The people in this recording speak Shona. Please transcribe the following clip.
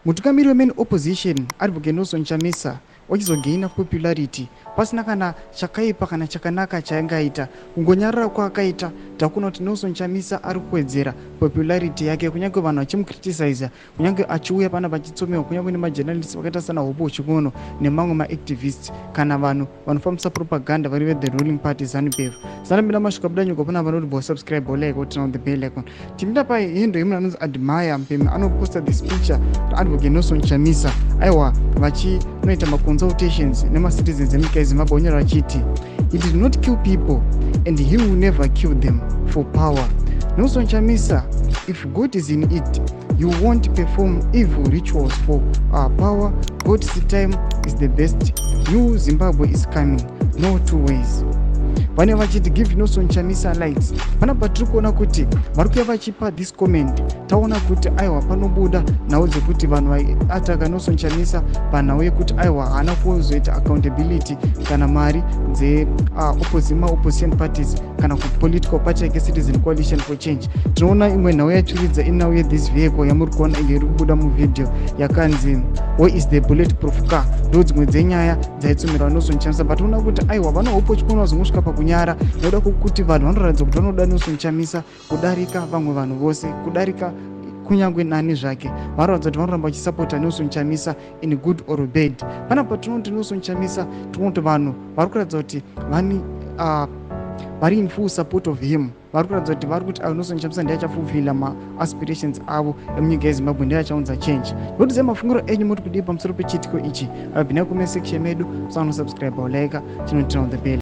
Mutungamiri wemain opposition, Advocate Nelson Chamisa, wachizogaina popularity pasina kana chakaipa kana chakanaka chaangaita. Kungonyarara kwaakaita, takuona kuti Nelson Chamisa ari kuwedzera popularity yake, kunyange vanhu vachimucriticiza, kunyange achiuya pana vachitsomewa, kunyange nemajournalists vakaita sana Hopo Chin'ono nemamwe maactivists kana vanhu vanofambisa propaganda vari vethe ruling party ZANU-PF. Sanapinda masvika buda nyika pana vanoti bo subscribe, like, turn on the bell icon. Tipinda pai hendo yemunhu anonzi Admire Mpeme, anoposta this picture raAdvocate Nelson Chamisa, aiwa, vachinoita maconsultations nemacitizens emunyika yeZimbabwe. Onyora vachiti, "He did not kill people and he will never kill them for power. Nelson Chamisa, if God is in it, you won't perform evil rituals for power. God's time is the best. New Zimbabwe is coming, no two ways." Vane vachiti, "Give Nelson Chamisa likes." Panapa tiri kuona kuti vari kuya vachipa this comment. Taona kuti aiwa, panobuda nhau dzekuti vanhu vaiataka Nelson Chamisa panhau yekuti aiwa, haana kuzoita accountability kana mari dzemaopposition parties kana kupolitical party yake, Citizen Coalition for Change. Tinoona imwe nhau yachiridza inhau yethis vehicle yamuri kuona iyo iri kubuda muvhidhiyo, yakanzi, "Where is the bullet proof car?" Ndo dzimwe dzenyaya dzaitsumirwa Nelson Chamisa. But toona kuti aiwa, vanohopo chikuona vazongosvika pakunyara nokuda kwokuti vanhu vanoratidza kuti vanoda Nelson Chamisa kudarika vamwe vanhu vose, kudarika kunyange nani zvake. Vanoratidza kuti vanoramba vachisapota Nelson Chamisa in good or bad. Panapa tinoti Nelson Chamisa, tinoti vanhu vari kuratidza kuti vani vari in full support of him. Vari kuratidza kuti vari kuti Nelson Chamisa ndiye achafulfilla maaspirations avo emunyika yeZimbabwe, ndiye achaunza change. Nokuti mafungiro enyu, muri kudii pamusoro pechiitiko ichi? Abvina comment section medu, musanosubscribe, like, chinoturn on the bell.